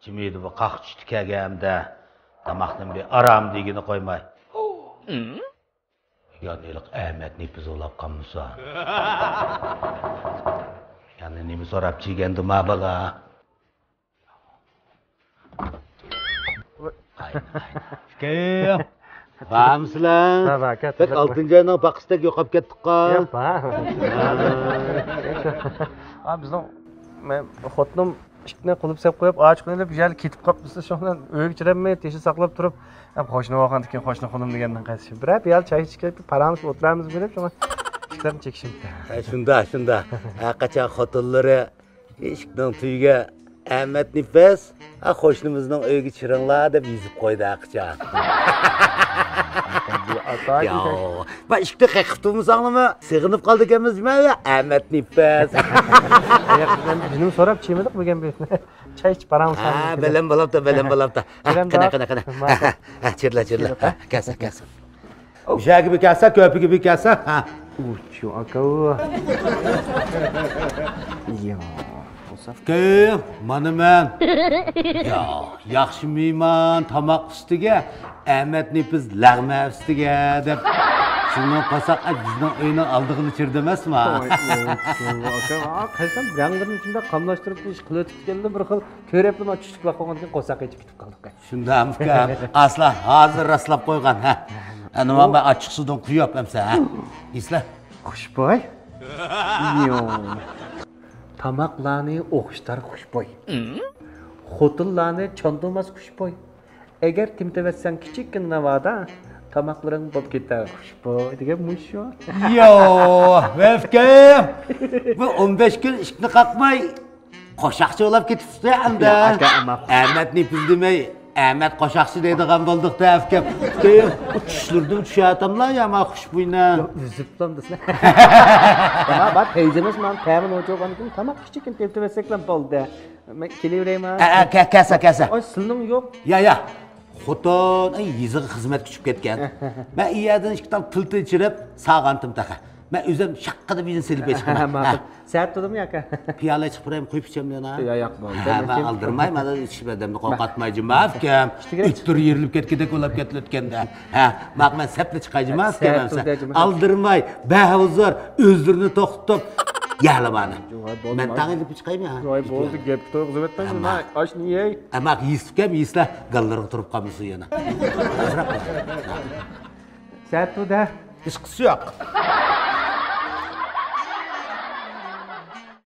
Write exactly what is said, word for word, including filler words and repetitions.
جىمىدا بۇ قاق چۈشتى كەلگەندە، تاماقنىڭ بىر ئارام دېگىنى قويماي. يەنە ھېلىقى ئەمەت نېپىز ئۇلاپ قالمىسا. يەنە نېمە سوراپ چىگەندۇ ما بالا؟ ئۇكام، بارمىسىلەر؟ بار، بار، كەتتۇق، بەك كەتتۇق. ئالتىنچى ئاينىڭ پاقىسىدەك يوقاپ كەتتۇققا. ياق، بار. ھا، بىزنىڭ، مەن خوتۇنۇم ئىشىكنى قۇلۇپ سەپ قويۇپ، ئاچىقىنى دەپ، بىر يەرگە كېتىپ قاپمىسا، شۇڭا ئۆيگە كىرەلمەي، تېشى ساقلاپ تۇرۇپ، ھەم قوشنا بولغاندىكىن قوشنا خانىم دېگەندىن قايسى، بىرەر پىيالە چاي ئىچىپ كېلىپ، پاراڭلىشىپ ئولتۇرامىز دەپ، شۇڭا ئىشىكلەرنى چېكىشىمىز. ھە، شۇنداق، شۇنداق. ھەر قاچان خوتۇنلىرى ئىشىكنىڭ تۈۋىگە «ئەمەت نېپىز، ھە، قوشنىمىزنىڭ ئۆيىگە چىرىڭلار» دەپ يېزىپ قويدى ھەر قاچان. ياۋ، ۋە ئىشىكنى قېقىپ تۇرمىساڭلارمۇ سېغىنىپ قالىدىكەنمىز جۇمۇ، يا ئەمەت نېپىز. ياق، بىز ئەمدى جېنىم سوراپ چىمىدۇق بۈگۈن بىر. چاي ئىچىپ پاراڭلىشامىز. ھە، بەلەم بولاپتۇ، بەلەم بولاپتۇ. ھە، قېنى، قېنى، قېنى. ھە، ھە، چىرلا، چىرلا. ھە، كەلسە، كەلسە. مۇشۇ يەرگە بىر كەلسە، كۆپىگە بىر كەلسە. ھە. ئۇچۇ ئاكا. يا، بولسا. ئۇكام، مانا مەن. يا، ياخشى مېھمان تاماق ئۈستىگە، ئەمەت نېپىز لەغمە ئۈستىگە دەپ. شۇنىڭ قورساق ئەپ بىزنىڭ ئۆينىڭ ئالدىغىلا چىردى ئەمەسمۇ؟ ۋاي، ۋاي، ۋاي، ئاكا، ھە، قايسام رەڭلىرىنى شۇنداق قاملاشتۇرۇپ ئىش قىلىۋېتىپتىكەنلا، بىر خىل كۆرۈپلا ما چۈشلۈك قىلىپ قويغاندىكىن قورساق ئېچىپ كېتىپ قالدۇق. شۇنداقمۇكەن؟ ئاسلا ھازىر راسلاپ قويغان، ھە. ئەنە مانا ئاچچىقسۇدىن قۇيۇپ ئەمسە، ھە. ئېسىلە. خۇشبۇي. يو. تاماقلارنى ئوخشىتار خۇشبۇي. خوتۇنلارنى چاندۇرماس خۇشبۇي. ئەگەر تېمىتىۋەتسەڭ كىچىككىنە ناۋادا، تاماقلىرىڭ بولۇپ كېتەر خۇشبۇي دېگەن مۇشۇ. يو، ۋەفكەم. بۇ ئون بەش كۈن ئىشىكنى قاقماي، قوشاقچى بولاپ كېتىپسىز ئەمدى. يا، ئاكا، ئەمما. ئەمەت نېپىز دېمەي، ئەمەت قوشاقچى دەيدىغان بولدۇق-دە، ئەپكەم. كېيىن ئۇ چۈشلىرىدىن چۈشەتەملا، يا، ما خۇشبۇينى. يا، ئۈزۈپلا دېسە. ما، ما، پەيزىمىز، ما، تەمىن ئوچۇرغاندىن كېيىن تاماق كىچىككىنە تېمىتىۋەتسەكلا بولدى. مەن كېلىۋېرەيمۇ؟ ئە، ئە، كە-، كەلسە، كەلسە. ئاي، سىلنىڭ يوق. يا، يا. خوتۇن، ئەي، يېزىغا خىزمەتكە چۈشۈپ كەتكەن. مەن ئۇ يەردىن ئىككى تال پىلتە ئىچىرىپ، ساغانتىم تېخى. مەن ئۆزۈم شاققىدە بىزنى سېلىپ ئىچىمەن. ماقۇل. سەت تۇردۇمۇ ياكى؟ پىيالە ئىچىپ قويايمۇ، قۇيۇپ ئىچەمدۇ يەنە؟ يا، ياق، بولدى. ھە، مەن ئالدىرماي، مانا ئىچىش بەردەمنى قورقاتماي جىما ئەپكەم. ئۆتتۈر يېرىلىپ كەتكۈدەك بولاپ كېتىۋەتكەندە. ھە، ماق مەن سەپلا چىقاي جىما ئەپكەم. ئالدىرماي، بەھۇزۇر، ئۆزلىرىنى توختىتىپ، يەلىمانە. مەن تاڭ ئېلىپ چىقايمۇ؟ ۋاي، بولدى، گەپكە تويغۇزۇۋەتمەڭ، ئاشنى يەي. ئەمما يېسىكەم، يېسىلە، گاللىرىغا تۇرۇپ قالمىسۇن يەنە. ئازراق قوي. سەت تۇردە. ھېچقىسى يوق.